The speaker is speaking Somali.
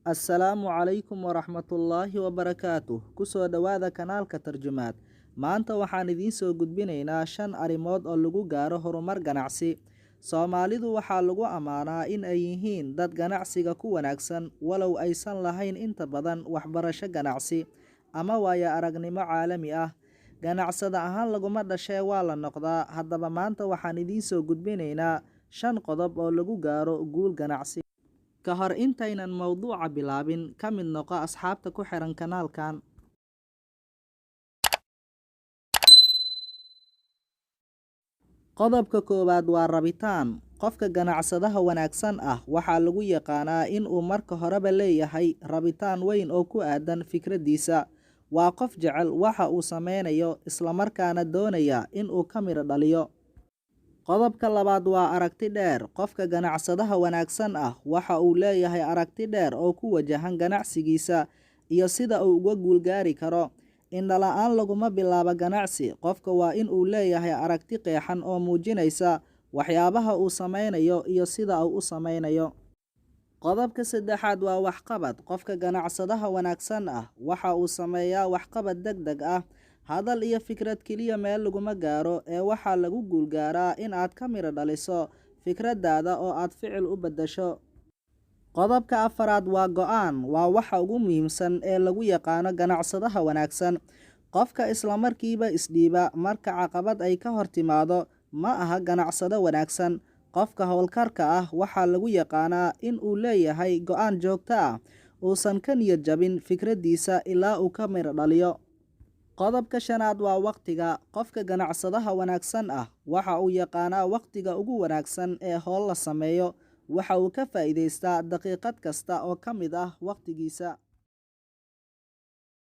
Assalaamu calaykum waraxmatullaahi wabarakaatuh. Kusoo dhowaada kanaalka Tarjumaad. Maanta waxaan idiin soo gudbinaynaa 5 arrimood oo lagu gaaro horumar ganacsi. Soomaalidu waxaa lagu ammaanaa in ay yihiin dad ganacsiga ku wanaagsan, walow aysan lahayn inta badan waxbarasho ganacsi ama waayo-aragnimo caalami ah. Ganacsade ahaan laguma dhashee, waa la noqdaa. Haddaba maanta waxaan idiin soo gudbinaynaa 5 qodob oo lagu gaaro guul ganacsi. Ka hor intaynan mowduuca bilaabin, ka mid noqo asxaabta ku xiran kanaalkan. Qodobka koowaad waa rabitaan. Qofka ganacsadaha wanaagsan ah waxaa lagu yaqaanaa in uu marka horeba leeyahay rabitaan weyn oo ku aadan fikraddiisa. Waa qof jecel waxa uu sameynayo, isla markaana doonaya in uu ka midho dhaliyo. Qodobka labaad waa aragti dheer. Qofka ganacsadaha wanaagsan ah waxa uu leeyahay aragti dheer oo ku wajahan ganacsigiisa iyo sida uu uga guulgaari karo. Indho la'aan laguma bilaabo ganacsi. Qofka waa in uu leeyahay aragti qeexan oo muujinaysa waxyaabaha uu sameynayo iyo sida uu u sameynayo. Qodobka saddexaad waa waxqabad. Qofka ganacsadaha wanaagsan ah waxa uu sameeyaa waxqabad degdeg ah. Hadal iyo fikrad keliya meel laguma gaaro, ee waxaa lagu guulgaaraa in aad ka midho dhaliso fikraddaada oo aad ficil u beddesho. Qodobka afaraad waa go'aan. Waa waxa ugu muhiimsan ee lagu yaqaano ganacsadaha wanaagsan. Qofka isla markiiba isdhiiba marka caqabad ay ka hor timaado ma aha ganacsade wanaagsan. Qofka howlkarka ah waxaa lagu yaqaanaa in uu leeyahay go'aan joogto ah, uusan ka niyad jabin fikraddiisa ilaa uu ka midho dhaliyo. Qodobka shanaad waa waqtiga. Qofka ganacsadaha wanaagsan ah waxa uu yaqaanaa waqtiga ugu wanaagsan ee howl la sameeyo. Waxa uu ka faa'iidaystaa daqiiqad kasta oo ka mid ah waqtigiisa.